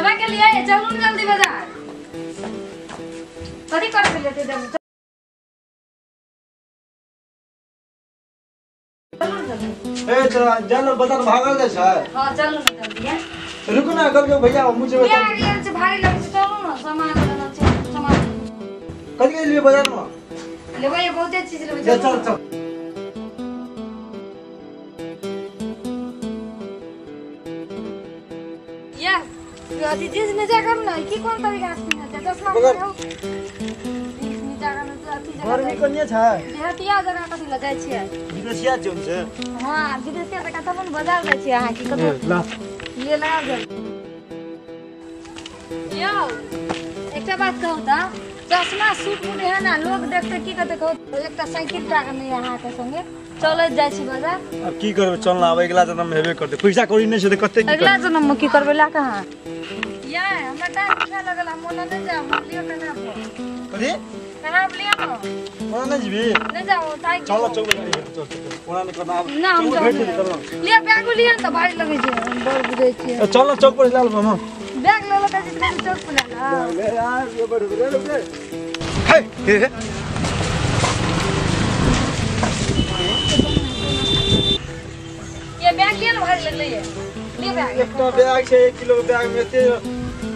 गेबे के लिए चलू न जल्दी बाजार कथी करे लेते जल्दी चलू न जल्दी। ए चल चल बाजार भागल जाय छै। हां चलू न जल्दी है। रुकू ना कल के भैया मुझे बता बैग लेल छै भारी लगै छै चलू न सामान लेना छै सामान। कथी के लिए बाजार में लेबै बहुते चीज लेबै। चल चल चल या अथी जींस नीचा कर न की कोन तरीका से पीना छै चश्मा लगाउ जींस नीचा कर न अथी जगह गर्मी कनिया छै देहतिया जगह कथी ल जाइ छियै विदेशिया जोन छै। हां विदेशिया जगह तब न बाजार जाइ छियै अहाँ की कतौ ला ये लगा दे। यौ एकटा बात कहू त चश्मा सूट बूट है ना लोग देखते की कहते कहू एकटा साइकिल टा के नहीं अहाँ के संगे चलैत जाइ छी बाजार। अब की करबै चल ना आब अगिला जन्म हेबे करतै पैसा कौड़ी नहीं छै त कते की अगिला जन्म में की करबै ला कहाँ या हमरा टाइम पूरा लगल हम मोन नहीं जाब हम लियो केना कथी केना लियो न कोना नहीं जेबी नहीं जाओ ताइ चल चल चल चल कोना नहीं करना आब ना हम भेट चल लियो बैग लियो न त भारी लगै छै हम बड़ बुझै छियै। चल चौक पर लाल मामा बैग ल ल के जितना चौक पर ला ले यार ये बड़ रे रे हे हे ये बैग लियो न भारी लगलै ये ले बैग एकटा बैग छै 1 किलो के बैग में एते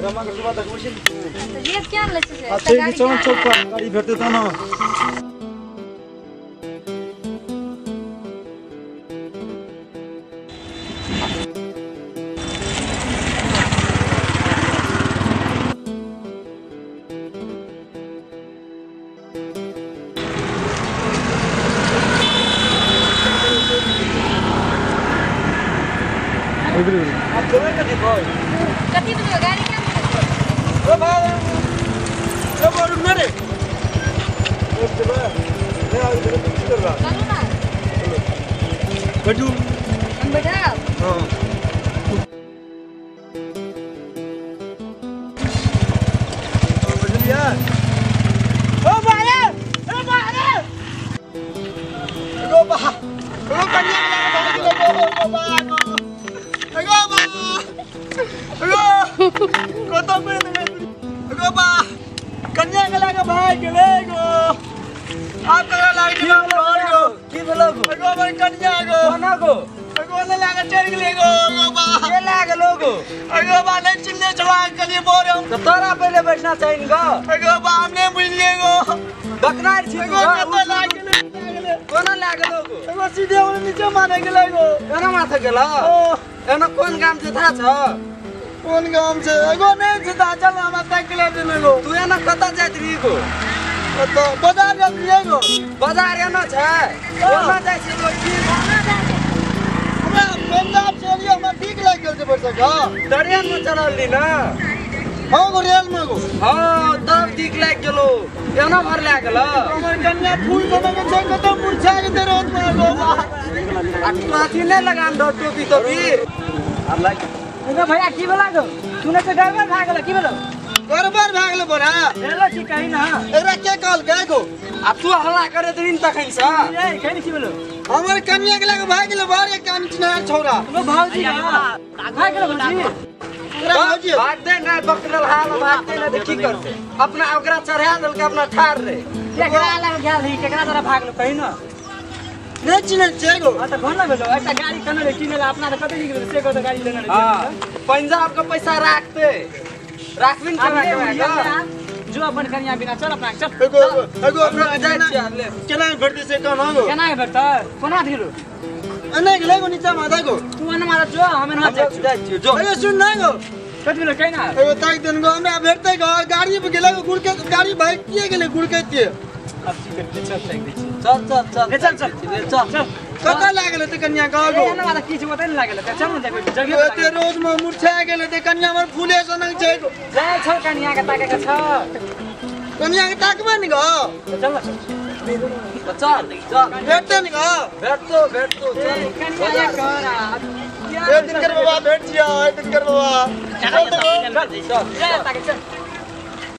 रमा के सुबह तक मशीन त ये क्या ले छै अच्छा चल चौक पर गाड़ी भेटतै त ना। अब जोवे कथी भाई कथी बजबै गाड़ी के ओ भाई ओ बोल ना रे एक देबा ले आ इधर की करबा चलू ना बैठू हम बैठाब। हां बुझलिया ओ भाई ओ भाई गो बा गो कन्या भाग गेलो गो बा गो बा गो कत पर गो बा कन्या के लागे भाग गेलै गो आप करा लाग गेलो गो की भेलो गो गो बर कन्या गो कोना गो गो ने लागे चढ़ गेलै गो गो बा के लागलो गो गो बा नहीं चिन्ने छवा कलिए बोर हम त तोरा पहिले बैठना चाहिए गो गो बा हम नहीं बुझलिए गो बकनार छी गो कत लाग गेलै कोना लागलो गो गो सीधे ओने नीचे माने गेलै गो एना माथा गेलो एना कोन गाम छै थाहा छ कोन गाम छै एगो नहीं छै ता चल हमरा ताक ले देने गो तू एना कत जाइत रही गो त बाजार जाइत रही गो बाजार एना छै कोना जाइ छै गो की हमरा पंजाब से एलियै हमरा ठीक लागि गेल छै बरसा का ट्रेन में चढ़ल रही ना। हां गो रेल में गो। हां तब ठीक लागि गेलो एना भर लागि गेलो हमर कन्या फूल बने के छै कत मुरझा गेल रोड में गो आ अथी नहीं लगान दो टोपी तोपी आ लाग एगो भैया की भेला गो सुने से गड़बड़ भए गेल की भेलो गड़बड़ भए गेल बोरा भेलो की कही ना एकरा के कहल गए गो आ तू हल्ला करैत रही तखन से ए कही की भेलो हमर कन्या के लागे भाग गेल बाहर एक कान चिनार छौरा लो भौजी भाग गेल भौजी भौजी भाग दे ना बकरल हाल भाग दे ना त की करते अपना ओकरा चढ़ा देलक अपना ठार रे केकरा लग गेल ही केकरा तोरा भागलो कही ना नहीं चिन्है छै गो। हां त कोन ना भेलो एकटा गाड़ी कने रे किनेला अपना त कते निकले से कत गाड़ी लेने रे। हां पंजाब के पैसा राखते राखबिन केना के जो अपन कन्या बिना चल अपना चल एगो एगो अपना जाइ छी ले केना भेटतै से कहना गो केना भेटतै कोना गेलो एने गेलै गो नीचा माथा गो तू एने मारा जो हम एना जाइ छी जो। अरे सुन ना गो कत भेलो कहि ना एगो ताक देन गो हमरा भेटतै गो गाड़ी पर गेलै गो गुड़ के गाड़ी भागतिए गेलै गुड़ के अब की करते चल ताक दै छी चल चल चल ले चल चल ले चल चल कत लागल त कन्या गो ए एना वाला की छै ओतै न लागल त चल न जाबे जगह एते रोज में मुरझा गेलै त कन्या हमर फूले सनक छै गो जाय छ कन्या के ताके के छ कन्या के ताकबै न गो चल न चल चल भेटतै न गो भेटतो भेटतो चल कन्या कर एक दिन कर बाबा भेट जिया एक दिन कर बाबा चल चल ताके चल।